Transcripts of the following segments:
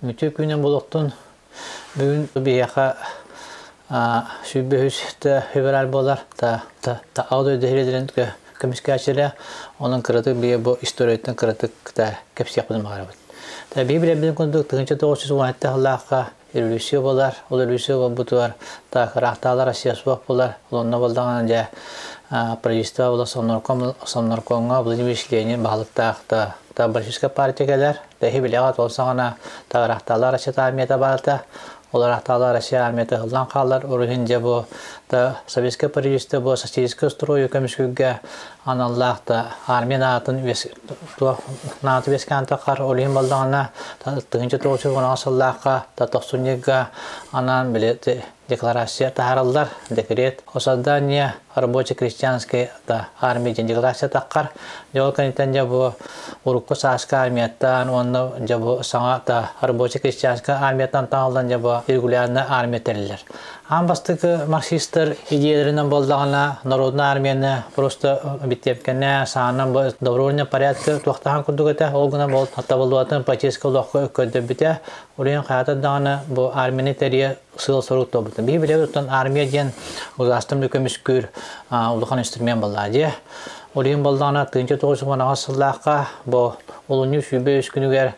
Үтүө күнүн булуктун. Бүгүн биһиэхэ 103 февраль буолар. Та та та аҕа дойду иһирдэрин көмүскээччилэрэ. Онон кыратык биһи бу историяттан кыратык та кэпсиэхпитин баҕарабыт. Та биһи билэрбитин курдук 1917 сыллаахха революция буолар. Ол революция буолбутугар так ыраахтаалар Россия суох буолар. Ол онно буоллаҕына дьэ правительство була Совнаркомҥа Владимир Ленин баһылыктаах та та Большевистская партия кэлэр. Тэһи билэҕит ол саҕана Ыраахтаалар Россия армията баарта. Ол Ыраахтаалар Россия армията ыһыллан хаалар. Уруһун дьэ бу да советское правительство бу социалистическое строю көмүскүүргэ аналлаах да армия наатын туох нааты үөскээн таххар ол иһин буоллаҕына 1916 сыллаахха та тохсунньуга анаан били декларация таһаараллар декрет о создании рабоче-крестьянской да армия диэн декларация таххар дьэ ол кэнниттэн дьэ бу урукку сааскы армияттан уонна дьэ бу саҥа да рабоче-крестьянская армияттан таҥыллан дьэ бу регулярная армия тэриллэр. Аан бастакы марксистар идеяларынан буоллаҕына народная армияны просто биттиэпкэнэ саанан бу добровольный порядка туохтахан курдук этэ ол гынан ол табыллыбатын политическай олоххо көрдөрбүтэ Уруйан хайата даҕаны бу армияны тэрийэ сыал-сорук туолбута. Биһи билэбит оттон армия диэн государством көмүскүүр улахан инструмент буоллаа дии. Ол иһин буоллаҕына 1918 сыллаахха бу олунньу 103 күнүгэр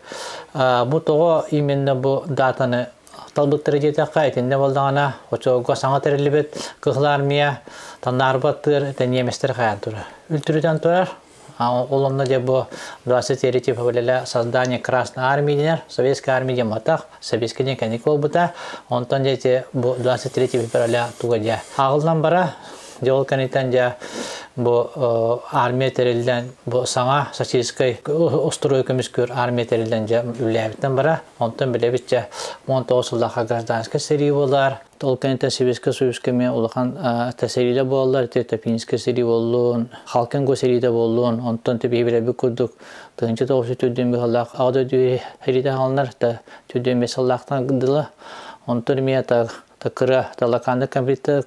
бу тоҕо именно бу датаны талбыттара диэтэххэ итиннэ буоллаҕына очоҕо саҥа тэриллибит Кыһыл армия танаарбат тыыр это немецтэр хайаан турар. Үлтүрүтэн турар. Ол онно дьэ бу 23 февраля создание Красной Армии дэнэр, Советская армия диэн матах, Советская диэн кэнники буолбута. Онтон дьэ ити бу 23 февраля туга дьэ ааҕыллан бара. Дьэ ол кэнниттэн дьэ бу армия тэриллэн бу саҥа социалистическай устрой көмүскүүр армия тэриллэн дьэ үлэлээбиттэн бара. Онтон билэбит дьэ 19 сыллаахха гражданскай сэрии буолар. Ол кэнниттэн Советскай Союзка эмиэ улахан сэриилэр буолаллар, ити Топинскай сэрии буоллун, Халкинго сэриитэ буоллун, онтон биһи курдук 1904 быһалаах Аҕа дойду сэриитэ хааланар, 45 сыллаахтан дылы, онтон эмиэ кыра талакааннык конфликта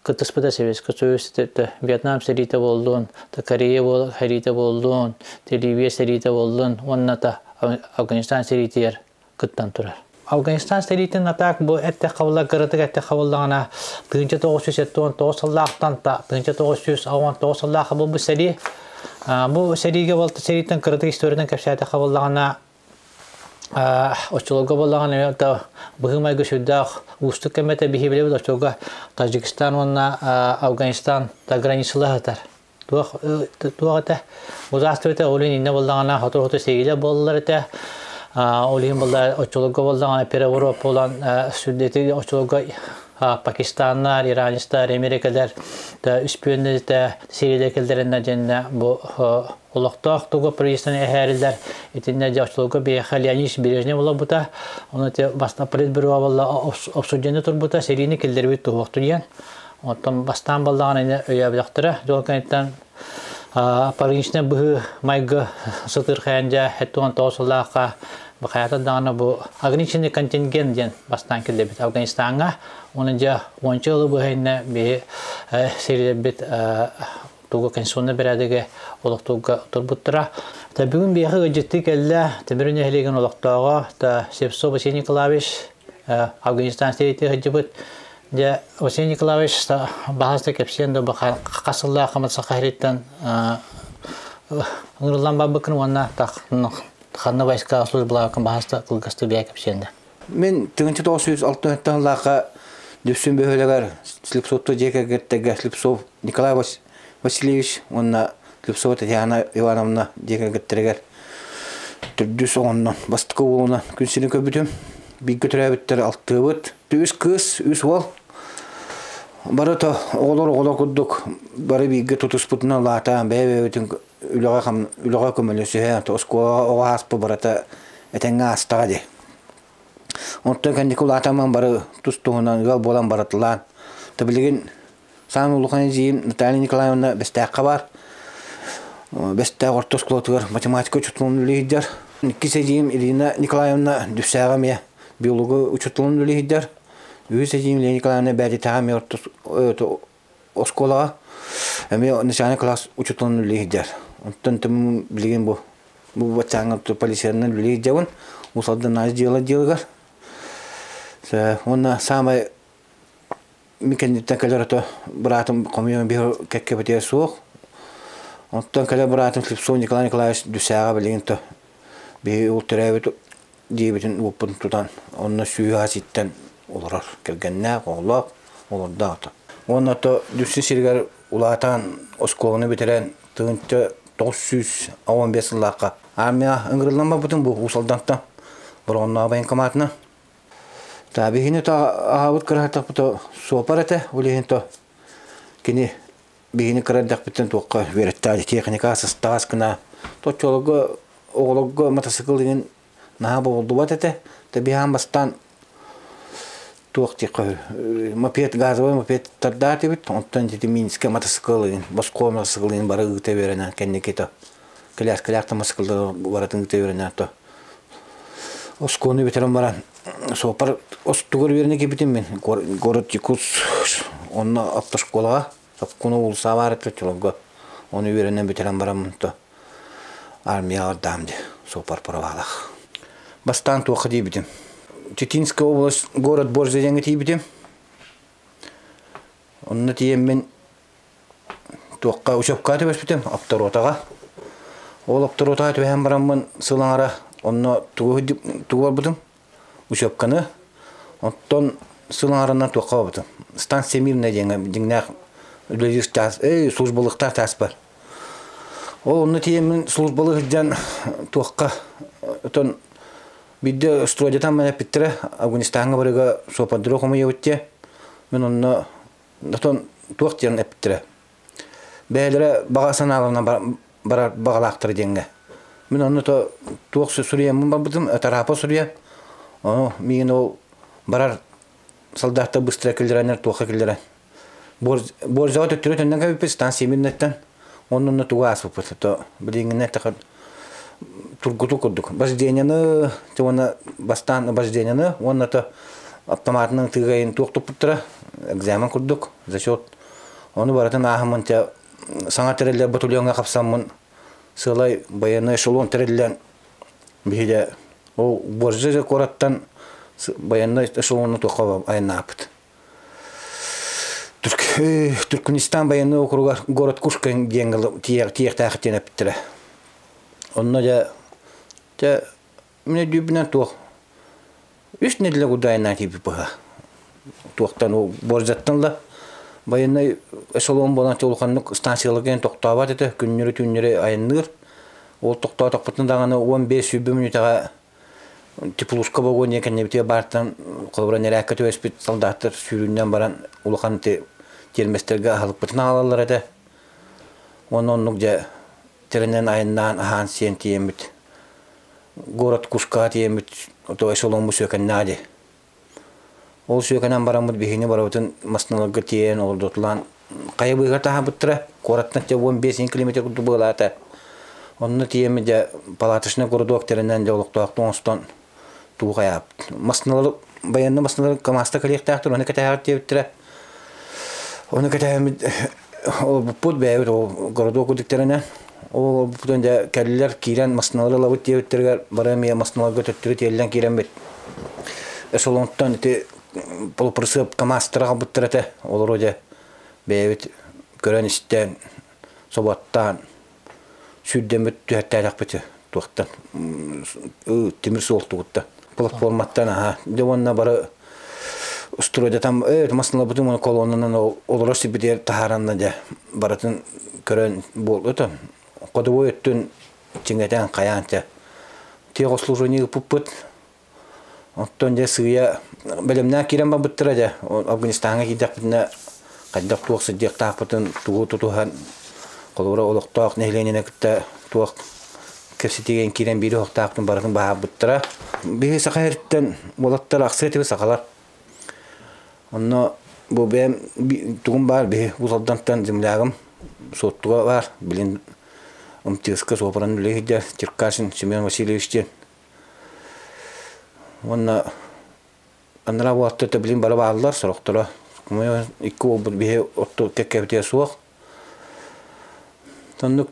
кыттыспыта Советскай Союз Вьетнам сэриитэ буоллун, Корея сэриитэ буоллун, Ливия сэриитэ буоллун уонна Афганистан сэриитигэр кыттан турар. Афганистан сэриитин атаак бу эттэххэ буолла кыратык эттэххэ буоллаҕына 1979 сыллаахтан 1919 сыллаахха буолбут сэрии. Бу сэриигэ буолта сэрииттэн кыратык историятын кэпсээтэххэ буоллаҕына оччолорго буоллаҕына быһыы-майгы сүрдээх уустук кэмэтэ биһи билэбит оччолорго Таджикистан уонна Афганистан границалаһытар. Туох туох этэ Узаастыбыта ол иһин иннэ буоллаҕына хоту-хоту сэриилэр буоллар этэ. Ол иһин буолла оччолорго буоллаҕына переворот буолан сүрдэтин оччолорго Пакистаннар, иранецтар, Америкалар да үспүөннэтэ сэриилэр кэллэринэ дьэннэ бу олохтоох тугу правительствоны эһээрилэр итиннэ дьэ оччолорго биһиэхэ Леонид Брежнев олорбута ону ити баста политбюро буолла обсуждение турбута сэриини киллэрбит туһуохту диэн. Оттон бастаан баллаҕана ини өйөөбөтөхтөрө. Дьол кэнниттэн пограничнай быһыы майгы сытыырхайан дьэ 79 сыллаахха хайата даҕаны бу ограниченный контингент диэн бастаан киллэрбит Афганистаҥҥа. Оны дьэ уонча ылы быһайына биһи сирилэрбит тугу конституционный бэрээдэги олохтуурга турбуттара. Та бүгүн биһиэхэ ыалдьыттыы кэллэ Тимир нэһилиэгин олохтооҕо та Севцов Василий Николаевич Афганистан сэриитигэр сылдьыбыт. Дьэ, Василий Николаевич баһаста кэпсиэн да хас сыллаах Саха сириттэн ыҥырыллан барбыккын уонна ханна войска службалаабыккын баһаста кылгастыы бэйэ кэпсиэн да. Мин 1906 сыллаахха Дүпсүн бөһүөлэгэр Слепцовту дьиэ кэргэттэргэ Слепцов Николай Васильевич уонна Слепцова Татьяна Ивановна дьиэ кэргэттэригэр төрдүс оҕоннон бастакы уолунан күн сирин көрбүтүм. Бииргэ төрөөбүттэр алтыабыт. Үс кыыс, үс уол. Бары то оҕолор оҕолор курдук бары бииргэ тутуспутунан улаатаан бэйэ-бэйэбитин үлэҕэ үлэҕэ көмөлөсүһэ, оскуолаҕа оҕо ааспыт барыта этэҥҥэ аастаҕа дии. Онтон кэнники улаатаммын бары тус-туһунан ыал буолан барытылаан, то билигин саамай улахан эдьиийим Наталья Николаевна Бэстээххэ баар. Бэстээх орто оскуолатыгар математика учууталын үлэлиир. Иккис эдьиийим Ирина Николаевна Дүпсээҕэ эмиэ биолога учууталын үлэлиир. Үһүс эдьиийим Лена Николаевна Бээдитээҕэ эмиэ орто оскуолаҕа эмиэ начальный класс учууталын үлэлиир. Онтон билигин бу бу баччааҥҥа полициянан үлэлиир дьабын. Уус Алдан дьыала дьыалыгар. Уонна саамай мин кэнниттэн кэлэр ото быраатым хомуйан биһи кэккэбитигэр суох. Оттон кэлэр быраатым Слепцов Николай Николаевич Дүсээҕэ билигин то биһи ол төрөөбүт дьиэбитин уоппутун тутан онно сүүһэ ситтэн олорор кэргэннээх, оҕолоох, олордоох ото. Уонна то Дүссүн сиригэр улаатан оскуоланы бүтэрэн 1985 сыллаахха армия ыҥырыллан барбытым бу Уус Алдантан Бороҕоннооҕу военкоматынан. Та биһини то аҕабыт кыраһатахпыт суопар этэ, ол иһин то кини биһини кыра эрдэхпиттэн туохха үөрэттээх техника сыстаҕас гына точчолорго оҕолорго матасыкыл иҥин наһаа бобуллубат этэ. Та биһаан бастаан туох диэххэ мопед газовай мопед тардаатыбыт онтон ити Минскэ матасыкыл иҥин босхо матасыкыл иҥин бары ыыта үөрэнэн кэнники то кэлээскэлээх да матасыкыллары барытын ыыта үөрэнэн то оскуоланы бүтэрэн баран суоппар остугар үөрэнэ киирбитим мин город Якутск онно автошколаҕа Сопкуну уулусса баар этэ оччолорго ону үөрэнэн бүтэрэн бараммын то армияҕа бардаам дии суоппар правалаах бастаан туохха тиийбитим Читинская область город Борзя диэҥҥэ тиийбитим онно тиийэммин туохха учебкаҕа түбэспитим авторотаҕа ол авторотаҕа түбэһэн бараммын сыл аҥара онно тугу тугу барбытым учебканы оттон сыл аҥарынан туохха барбытым станция Мирная диэҥҥэ дьиҥнээх үлэлиир таас службалыктаах таас бар ол онно тиийэммин службалыы сылдьан туохха отон биирдэ стройдатан мэн эппиттэрэ Афганистаҥҥа барыга суоппардыры хомуйабыт диэ мин онно Отон туох диэн эппиттэрэ. Бэйэлэрэ баҕа санааларынан барар баҕалаахтара диэҥҥэ. Мин онно то туох суруйаммын барбытым, тараапа суруйа. Ону миигин ол барар солдаттар быстро киллэрэннэр туохха киллэрэн. Борзаҕа төттөрү төннөн кэбиппит станция Мирнэттэн. Онно тугу ааспыппыт. То билиҥҥинэн тэхэ тургутуу курдук. Вождениены, уонна бастаан вождениены, уонна то автоматынан тыгайын туох туппуттара, экзамен курдук, зачет. Ону барытын ааһаммын те саҥа тэриллэр батальоҥҥа хапсаммын сыалай военный эшелон тэриллэн биһиде ол Боржа куораттан военный эшелону туохха айаннааппыт. Түркүнистан военный округар город Кушка диэн тиэхтээх диэн эппиттэрэ. Онно дьэ дьэ мин өйдүүбүнэн туох үс нэдиэлэ курдайнаан тиийбит быһа. Туохтан ол Борзаттан да военный эшелон буолан улаханнык станцияларга тохтообот этэ күннэри-түүннэри айанныыр. Ол тохтоотохпутун даҕаны 15-20 мүнүүтэҕэ теплушка вагон диэн кэннибитигэр баартан холобура нэрээккэ түбэспит солдаттар сүүрүүннэн баран улахан тиэрмэстэргэ аһылыкпытын аҕалаллар этэ. Уонна оннук дьэ тэринэн айаннаан аһаан сиэн тиийэммит город Кушка тиийэммит ото эшеломмут сүөкэннээх дии. Ол сүөкэнэн бараммыт биһини барыбытын массыыналарга тиэйэн олордотулаан хайа быыһыгар таһаарбыттара куораттан дьэ 15 километр курдук быалаата. Онно тиийэммит дьэ палаточный городок тэринэн дьэ олохтоохтук оҥостон тугу хайаабыт. Массыыналары военный массыыналары КАМАЗта кэлиэхтээхтэр ону кэтэһэҕит диэбиттэрэ. Ону кэтэһэммит олорбуппут бэйэбит ол городок курдуктарынан ол олорбуппутун дьэ кэллилэр киирэн массыыналары ылабыт диэбиттэригэр бары эмиэ массыыналарга төттөрү тиэллэн киирэммит эшелонтон ити полупрысып КАМАЗтара хаалбыттар этэ олору дьэ бэйэбит көрөн-истэн соботтаан сүүрдэммит түһэртээтэхпит туохтан тимир суол тугуттан платформаттан аха дьэ уонна бары стройдатан массыыналарбытын уонна колоннанан олорор сирбитигэр таһааранна дьэ барытын көрөн буолбута ходовой өттүн чиҥэтэн хайаан дьэ техобслуживание ыыппыппыт оттон дьэ сыыйа бэлэмнээх киирэн барбыттара дьэ Афганистаҥҥа киирдэхпитинэ хайдах туох сылдьыахтаахпытын тугу тутуһан холобура олохтоох нэһилиэнньэни кытта туох кэпсэтиигэ киирэн биир оһохтоохпун барытын баһаарбыттара. Биһи саха сириттэн уолаттар ахсыа этибит сахалар. Онно бу бэйэм тугум баар биһи Уус Алдантан землягым Суоттуга баар. Билин МТС-ка суопаран үлэ сылдьар Черкашин Семен Васильевич диэн. Уонна анараа уолаттар билин бары бааллар сорохторо. Икки уолбут биһи отту кэккэбитигэр суох. Оннук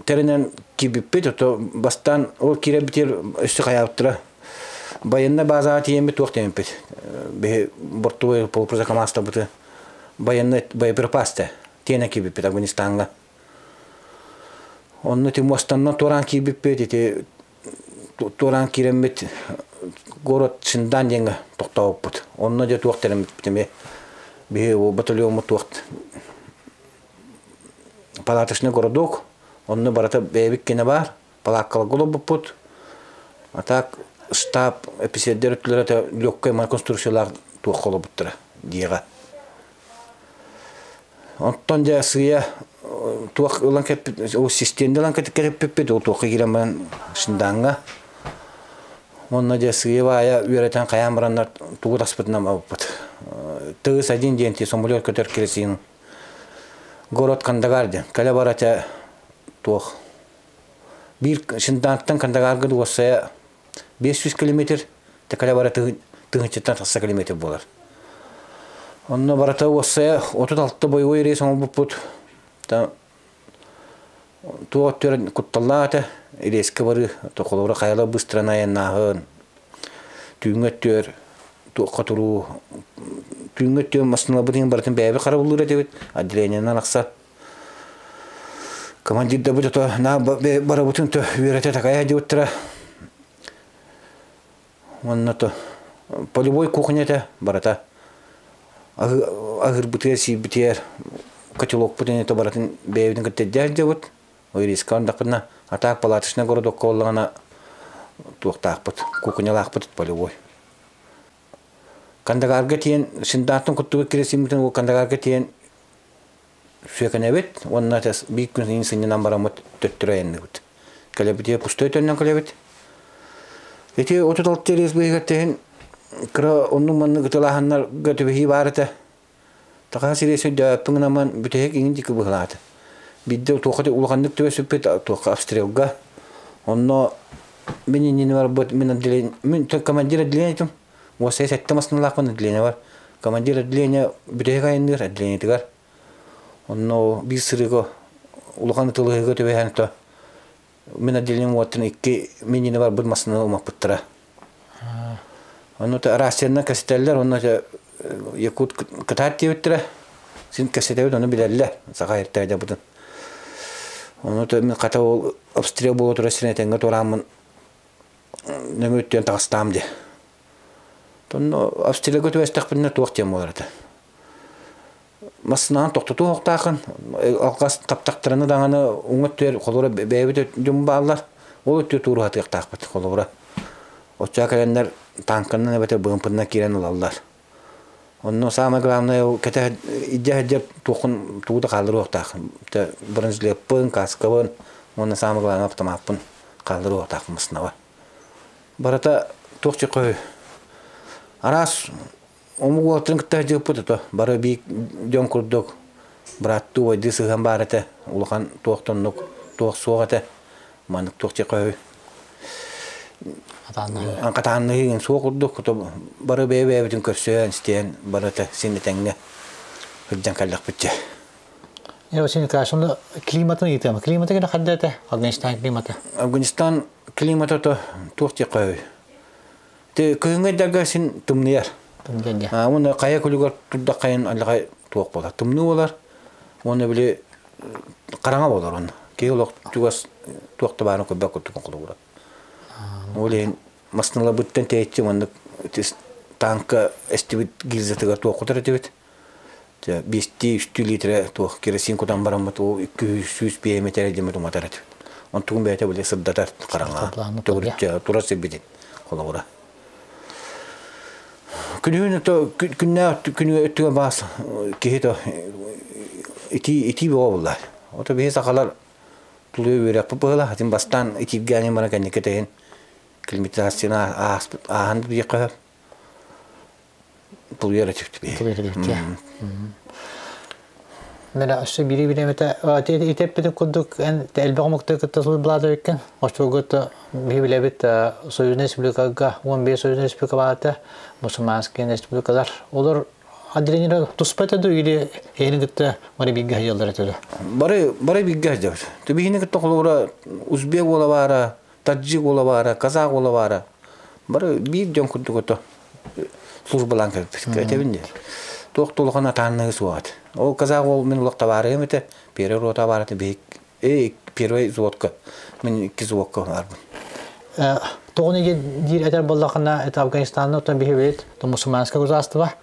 тэринэн киирбиппит, ото бастаан ол киирэрбитигэр өссө хайаабыттара. Байынна базаҕа тиийэммит туох диэммиппит. Биһи бортовой полупризакамаастабыты байынна боеприпасты тиэнэ киирбиппит Афганистаҥҥа. Онно ити муостаннан туораан киирбиппит, ити туораан киирэммит город Шиндан диэҥҥэ тохтообуппут. Онно дьэ туох тэрэммиппит эмиэ биһи батальоммут туох палаточный городок, онно барыта бэйэбит кэнэ баар, палааккаларга олорбуппут. А так штаб эписиэрдэр өттүлэрэ это легкая конструкциялаах туохха олорбуттара диэҕэ. Онтон дьэ сыыйа туох ылан кэппит, ол систиэмэ ылан кэппиппит, ол туохха киирэн баран Шиндаҥҥа. Онно дьэ сыыйа баайа үөрэтэн хайаан бараннар тугу таспытынан барбыппыт. ТС-1 диэн самолет көтөр керосин город Кандагар диэн. Кэлэ бара этэ туох биир Шиндаантан Кандагарга уоссайа 500 километр, кэлэ бара тыһыынчаттан тахса километр буолар. Онно барыта уоссайа 36 бойобуой рейс оҥорбуппут. Туох өттүгэр кутталлаах этэ. Рейскэ барыы, холобура хайалар быстаран айаннааһын, түүҥҥү өттүгэр туохха туруу, түүҥҥү өттүгэр массыыналарбытын иһин барытын бэйэбит харабыллыыр этибит, отделениенан ахса. Командирдарбыт ото наа барыбытын үөрэтэ такайа диэбиттэрэ. Уонна то полевой кухня этэ барыта. Аһыырбытыгар, сиирбитигэр котелокпут инитэ барытын бэйэбитин кытта илдьэ сылдьабыт. Риска андахпытына, а так палаточный городокка буоллаҕына туохтаахпыт, кухнялаахпыт полевой. Кандагарга тиийэн Шиндаартан куттубут киресиммитин ол Кандагарга тиийэн сүөкэнэбит уонна биир күн сынньанан бараммыт төттөрү айанныыбыт. Кэлэбитигэр пустой төннөн кэлэбит. Ити 36 рейс быыһыгар тэһин кыра оннук-маннык ытылааһыннарга түбэһии баар этэ. Таха сири өйдөөппүн гынан бүтэһик иҥин диэки быһылаата. Биирдэ туохха улаханнык түбэспиппит туохха обстрелга. Онно мин иннини барбыт мин отделение мин командир отделение этим. Уоссайа сэттэ массыыналаахпын отделение бар. Командир отделение бүтэһик айанныыр отделениетыгар. Онно биир сырыыга улахан ытылыһыыга түбэһэн то мин отделением уоттан икки минини барбыт массыынаны умаппыттара. Онно рациянан кэсэтэллэр, онно Якут кытаат диэбиттэрэ. Син кэсэтэбит, ону билэллэр. Саха эртээдэ Ону мин хата ол обстрел буола турар сирин этэҥҥэ туорааммын нөҥүө өттүн таҕыстаам дии. Онно обстрелга түбэстэхпинэ туох диэн буолар этэ. Массыынаҕын тохтотуу уохтааххын, алҕас таптахтарына даҕаны уҥа өттүгэр холобура бэйэбит дьон бааллар, ол өттүгэр тууруһатыахтаахпыт холобура. Оччоҕо кэлэннэр тааҥканан эбэтэр БМП-нан киирэн ылаллар. Онно самое главное ол кэтэ илдьэ сылдьар туоххун тугу да хаалларыахтааххын. Бронежилеппын, каскабын уонна самое главное автомаппын хаалларыахтаахпын массыынаҕа. Барыта туох чөкөй араас омук уолаттарын кытта сылдьыбыппыт ото бары биир дьон курдук бырааттыы убайдыы сыһыан баар этэ улахан туох да оннук туох суох этэ маннык туох чөкөй хатааннаһыы суох курдук бары бэйэ-бэйэбитин көрсөн истиэн барыта син этэҥҥэ сылдьан кэллэхпит дьэ. Я Василий Николаевич, онно климатын ыйытыам. Климата кэнэ ханна этэ? Афганистан климата. Афганистан климата то туох диэххэ Те кыһыҥҥы ыйдарга син тымныйар. Тымныйар. Уонна хайа күлүгэр турдаххайын аллаҕай туох буолар. Тымныы буолар. Уонна били хараҥа буолар онно. Киһи олох чугас туох да баарын көрбөт курдук холобура. Ол иһин массыыналарбыттан тэйиччи маннык танка эстибит гильзатыгар туох кутар этибит. Биэстии үстүү литрэ туох керосин кутан бараммыт ол 200 биэметрэ диэмит уматар этибит. Онтугун бэйэтэ били сырдатар хараҥа төгүрүччэ турар сирбитин холобура. Күнүһүн то күннээх күнү өттүгэр баас киһи то итии итии бөҕө булла. Ото биһи сахалар тулуйа үөрэхпит быһыылаах. Итин бастаан итииргээнин баран кэнники тэһин климатизацияны ааспыт ааһан диэххэ сөп. Тулуйар этибит биһи. Тулуйар этибит Мена өссө бири биремете итеппитин курдук эн элбэх омуктары кытта сылбылаата эбиккин. Оччолорго биһи билэбит Союзный республикага 15 Союзный республика баата, мусульманские республикалар. Олор отделение туспа этэ дуу или эһини кытта бары бииргэ сылдьаллар этэ дуу? Бары бары бииргэ сылдьабыт. Биһини кытта холобура узбек уола баара, таджик уола баара, казах уола баара. Бары биир дьон курдук ото службалаан кэлбит. Этэбин дии. Туох да улахан атааннаһыы суох этэ. Ол казах уол мин олох табаарыһым этэ. Первый рота баар этэ биһик первый взводка. Мин икки взводка баарбын. Тоҕуну диир этэр буоллахына, это Афганистанна оттон биһи билит мусульманское государство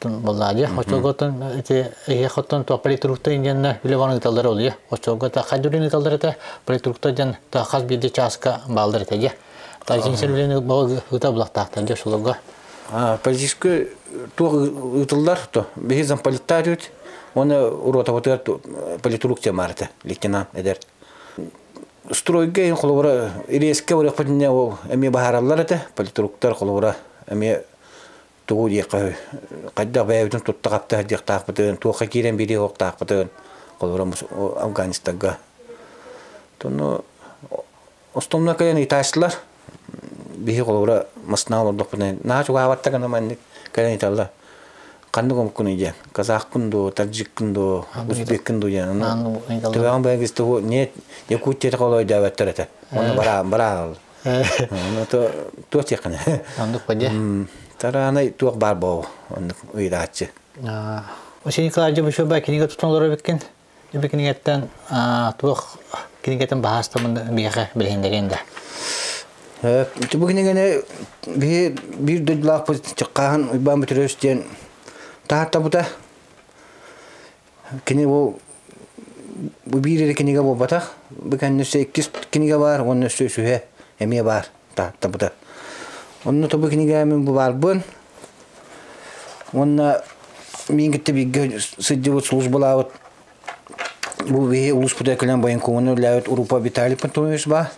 буоллаа Оччолготтон ити эһиэхоттон туох политруктар диэннэр үлэ баран ыыталлар олуйа. Оччолго та хайдурин ыыталлар этэ политруктар диэн та хас биирдии чааска бааллар этэ дьэ. Та син үлэни ыыта булахтаахтар дьэ оччолорго. Политический туох ыытыллар то биһи замполиттар үт уонна ротабытыгар политрук тема лейтенант эдэр стройга ин холобура резко барыахпытына ол эмиэ баһаараллар этэ политруктар холобура эмиэ тугу диэххэ хайдах бэйэбитин тутта-хапта сылдьыахтаахпытын туохха киирэн биэриэх уохтаахпытын холобура Афганистанга тону остомно кэлэн ыытааччылар биһи холобура массыынаҕа олордохпутуна наһаа чугаһаабаттар гына маннык кэлэн ыыталлар ханнык омуккунуй диэн казахпын дуо таджикпын дуо узбеккин дуо диэн ону төбөҕүн бэйэгис тугу нет якутия холойдообөттөр этэ ону бараа бараа ону то туох диэххинэ оннук паде тараанай туох баар буолу оннук ыйдааччы Василий Николаевич Бушуба кинигэ тутан олорор эбиккин Бу кинигэттэн туох кинигэтин баһаастамын биһиэхэ билиһиннэриэн да. Бу кинигэни биһи биир дойдулаахпыт Чыккааһын Уйбаан Бөтүрүөс диэн таһааттабыта. Кини бу бу биир эрэ кинигэ буолбатах. Бу кэннэ өссө иккис кинигэ баар, уонна өссө үсүһэ эмиэ баар таһааттабыта. Онно бу кинигэ мин бу баарбын. Уонна миин кытта бииргэ сылдьыбыт, службалаабыт бу биһи улууспутугар кэлэн военкомуна үлэлээбит Урупа Виталий Пантонович баар.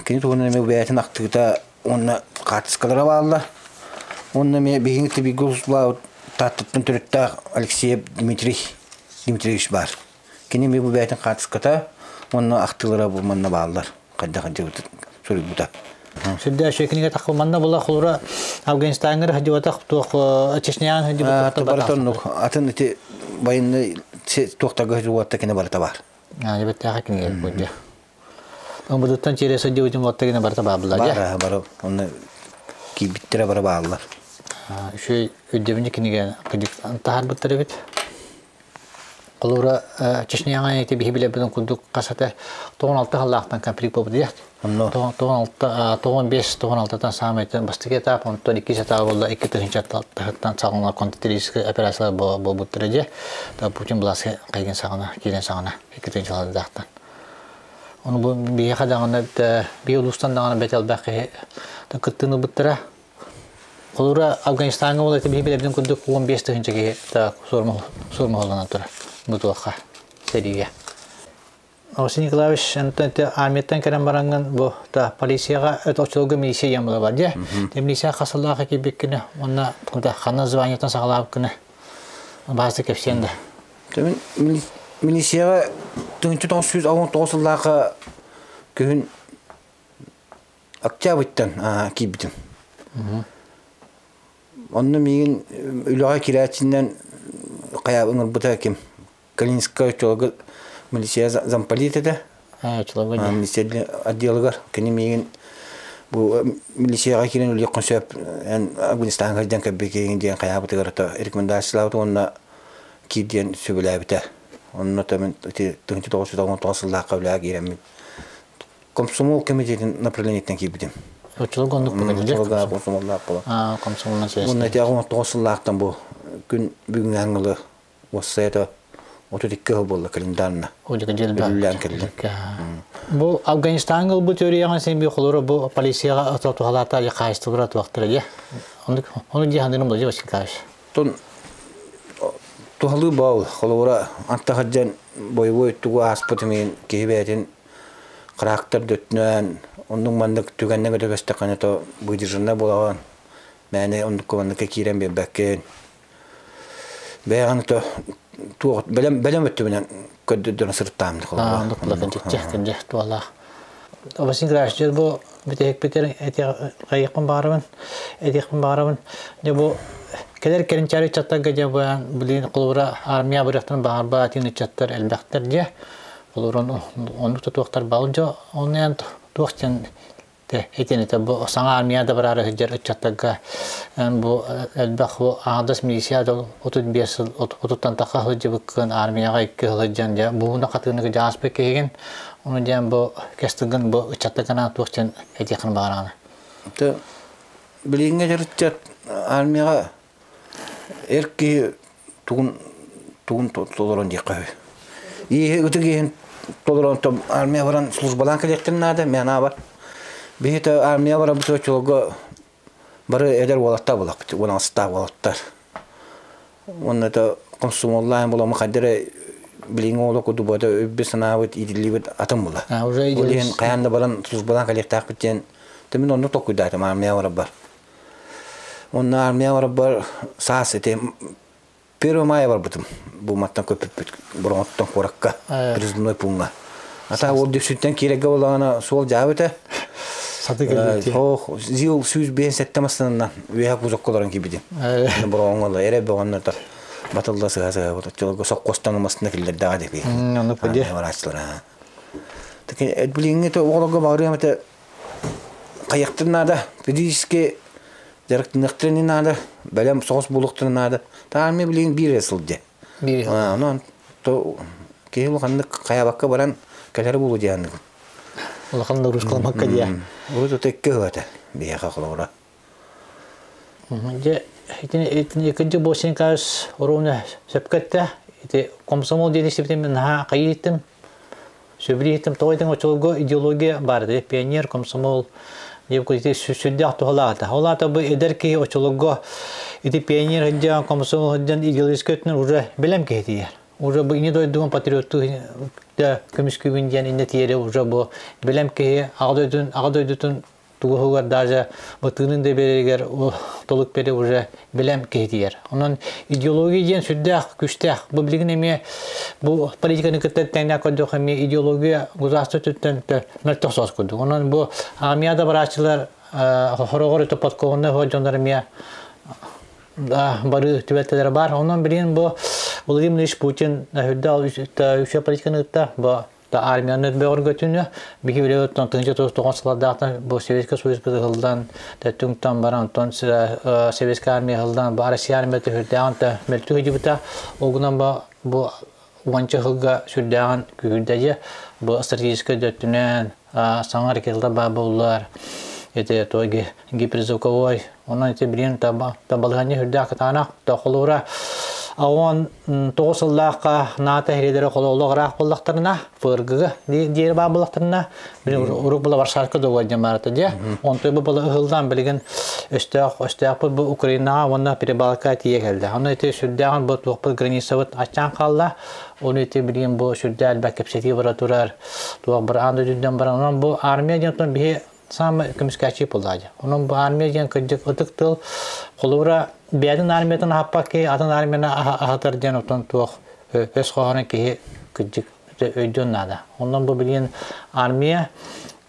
Кини туһунан эмиэ бэйэтин ахтыыта уонна хаартыскалара бааллар. Уонна эмиэ биһиги кытта бииргэ службалаабыт Тааттаттан төрүттээх Алексеев Дмитрий Дмитриевич баар. Кини эмиэ бу бэйэтин хаартыската уонна ахтыылара бу манна бааллар. Хайдах дьыбыт суруйбута. Сүрдээх үчүгэй кинигэ тахха манна була холура Афганистаҥҥа сылдьыбатах туох Чечняҕа сылдьыбатах барыта оннук атын ити военный туохтарга сылдьыбатта кини барыта баар. Дьыбэттээхэ кинигэ буолдьа. Омбудуттан тиэрэ сылдьыбытын уотта гына барыта бааллар. Баар бары онно киирбиттэрэ бары бааллар. Үчүгэй өйдөбүнньүк кинигэ таһаарбыттар эбит. Холобура, Чечняҕа ити биһи билэрбитин курдук хас этэ 96 сыллаахтан конфликт буолбут диэх. 96, 95, 96-тан саамай бастакы этап, онтон иккис этап буолла 2006-тан саҕаланар контртеррористическай операциялар буолбуттара дьэ. Путин былааска кайгын саҕана, киирэн саҕана 2006-даахтан. Ону бу биһиэхэ даҕаны биир улуустан даҕаны бэт элбэх киһи кыттыыны ылбыттара. Холобура, Афганистаҥҥа ол эти биһи билэрбин курдук 15 тыһыынча киһи суурмаһылланан турар бу туохха сэриигэ. Василий Николаевич, онтон ити армияттан кэлэн бараҥҥын бу та полицияҕа это оччолорго милиция диэн буола бар дии. Милиция хас сыллаах киирбиккини уонна ханна званиетын саҕалаабыккыны баасы кэпсиэн да. Милицияҕа 1969 сыллаахха күһүн Октябрьтан киирбитим. Онно миигин үлэҕэ киирээччинэн хайа ыҥырбыта ким? Калининскай оччолорго милиция замполит этэ. Милиция отделыгар кини миигин бу милицияҕа киирэн үлүөххүн сөп эн Афганистаҥҥа сылдьан кэлбиккин диэн хайаабытыгар это рекомендациялаабыт уонна киир диэн сөбүлээбитэ. Онно мин ити 1999 сыллаахха үлэҕэ киирэммин Комсомол комитетин направлениеттан киирбитим. Оччолорго оннук буолар. Комсомоллаах буолан. Комсомолунан связь. Уонна ити 19 сыллаахтан бу күн бүгүҥҥү аңгылы уоссайата 32 сыл буолла календарна. Үллээн кэллим. Бу Афганистаҥҥа ылбыт үөрүйэҕин син би холоро бу полицияҕа туһалаата хаайыстыбыра туохтара дьэ. Ону дии хандыным Владимир Васильевич. Тон туһалыы баал холобура антахадьан боевой тугу ааспытым иһин киһи бэйэтин характер дөттүнэн оннук-маннык түгэннэ көтөбөстөххүнэ то выдержанная буолаҕын мээнэ оннукка-манныкка киирэн биэрбэккин бэйэҕин то туох бэлэм бэлэм өттүбүнэн көрдөрдөрөн сырыттаам оннук кырдьык туолаах Василий Николаевич бу бүтэһикпитин этиэхпин баҕарабын этиэхпин баҕарабын дьэ бу Кэлэр кэринчээри ыччаттарга дьэ билигин холобура армия абырыахтарын баҕарбат атын ыччаттар элбэхтэр дьэ. Холобура оннук тутуохтар бал дьо онно туох диэн этин этэ бу саҥа армия да бараары сылдьар ыччаттарга бу элбэх бу аҥардас милиция 35 сыл отуттан тахха сылдьыбыккын армияҕа икки сылдьан дьэ бууна хатыыныгы дьааспыт киһигин ону диэн бу кэс тылгын бу ыччаттарга туох диэн этиэххин баҕараҕын? Билиҥҥи ыччат армияҕа эр киһи тугун тугун толорон диэххэ үһү. Ииһи ытык иһин толорон армия баран службалаан кэлиэхтэрин наада, мин анаабар. Биһи армия барабыт оччолорго бары эдэр уолаттар буолахпыт, уон уолаттар. Уонна это комсомоллаан буолама хайда эрэ билиҥҥи оҕолор курдук бу өйбүт санаабыт иитиллибит атын була. Ол иһин хайаан да баран службалаан кэлиэхтээхпит диэн мин оннук толкуйдаатым армия барарбар. Онно армия барарбар саас ити 1 мая барбытым. Бу маттан көппүппүт Бороҕоттон куоракка призывной пууҥҥа. Ата ол дүксүттэн киирэргэ буоллаҕына суол дьаабыта. Саты кэлбит. Ох, ЗИЛ 157 массыынанан үөһэ кузовка олорон киирбитим. Бороҕоҥҥо эрэ бөҕөннөр батылла сыһа-сыһа оччолорго сопхуостан массыына киллэрдэҕэ диэки. Ону пуди. Барааччылар. Билиҥҥи оҕолорго баҕарыам этэ хайыахтарын наада, физически дьарыктаныахтарын наада, бэлэм соҕус буолуохтарын наада. Армия билигин биир эрэ сылдьа. Биир. Онон то киһи улаханнык хайабакка баран кэлэр буолу диэн. Улахан нагрузкаламакка диэ. Урут ото икки ыһыата биһиэхэ холобура. Дьэ, итини иккинчи босинкаас оруна сөпкө эттэ. Ити комсомол диэн истибитим наһаа хайыыттым. Сөбүлүү тоҕо этиҥ оччолорго идеология баар этэ. Пионер, комсомол диэбит ити сүрдээх туһалаах этэ. Ол аата бу эдэр киһи оччолорго ити пионер сылдьан, комсомол сылдьан идеологическай өттүнэн уже бэлэм киһи тиийэр. Уже бу ини дойдугун патриоттуу көмүскүүгүн диэн иннэ тиийэрэ уже бу бэлэм киһи аҕа дойдутун аҕа дойдутун тугуһугар даже бытыынын да биэрэригэр толук бери уже бэлэм киһитигэр. Онон идеология диэн сүрдээх күстээх. Бу билигин эмиэ бу политиканы кытта тэҥнээх көрдөх эмиэ идеология государство өттүттэн мөлтөх соҕус курдук. Онон бу армия да барааччылар хороҕор өтө подкованнай дьоннор эмиэ бары түбэлтэлэрэ бар. Онон билигин бу Владимир Ильич Путин үрдээх үчүгэй политиканы ытта бу армияны бөҕөргөтүнү биһи үлэбит 1990 сыллардаахтан бу Советский Союз ыһыллан түҥтан баран онтон Советская армия ыһыллан бу Россия армията сүрдээҕин да мөлтүү сылдьыбыта ол гынан бу уонча сылга сүрдээҕин күүһүрдэдьэ бу стратегическай өттүнэн саҥа ракеталар баар буоллулар ити той гиперзвуковой онон ити билигин балаһыанньа сүрдээх кытаанах холуура 19 сыллаахха НАТО иһиридэрэ холоолоох ыраах буоллахтарына, ФРГ диэри баар буоллахтарына, билин урук була Варшавка договор диэн баарата дии. Онтон бу була ыһыллан билигин өстөөх өстөөхпүт бу Украинаҕа уонна Прибалтика тиийэ кэллэ. Ону ити сүрдээҕин бу туохпут границабыт аччаан хаалла. Ону ити билигин бу сүрдээх элбэх кэпсэтии бара турар. Туох бар аан дойдуттан баран. Онон бу армия диэн биһи саамай көмүскээччи буоллаҕа. Онон бу армия диэн кырдьык ытык тыл холобура бэйэтин армиятын аһаппат киһи атын армияны аһатар диэн отон туох өс хоһоонун киһи кырдьык өйдүөн наада. Онон бу билигин армия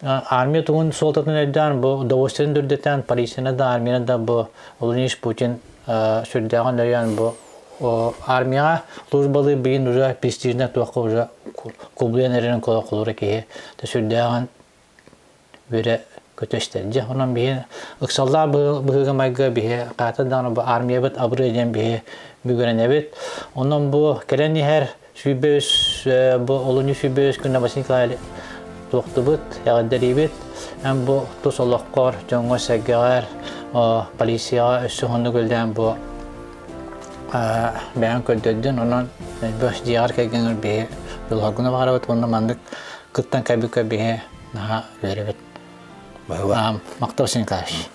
армия тугун суолтатын өйдөөн бу удовольствиетын үрдэтэн полицияны да армияны да бу Владимир Путин сүрдээҕин өйөөн бу армияҕа службалыы билигин уже престижнэй туохха уже кубулуйан эрэрин холобура киһи сүрдээҕин үөрэ көтө истэр. Дьэ, онон биһи ыксаллаах быһыыга-майгыга биһи хаата даҕаны бу армиябыт абырыа диэн биһи бүгүрэнэбит. Онон бу кэлэн иһэр 103 бу олунньу 103 күнэ Василий Николаевич туохтубут, эҕэрдэлиибит. Эн бу тус олоххор, дьоҥҥо-сэргэҕэр, полицияҕа өссө уһуннук үлэлээн бу бэйэҥ көрдөрдүн. Онон бу дьиэҕэр кэргэҥҥэр биһи дьолуһаргына баҕарабыт уонна маннык кыттан кэлбиккэ биһи наһаа үөрэбит. Мактал Николаевич.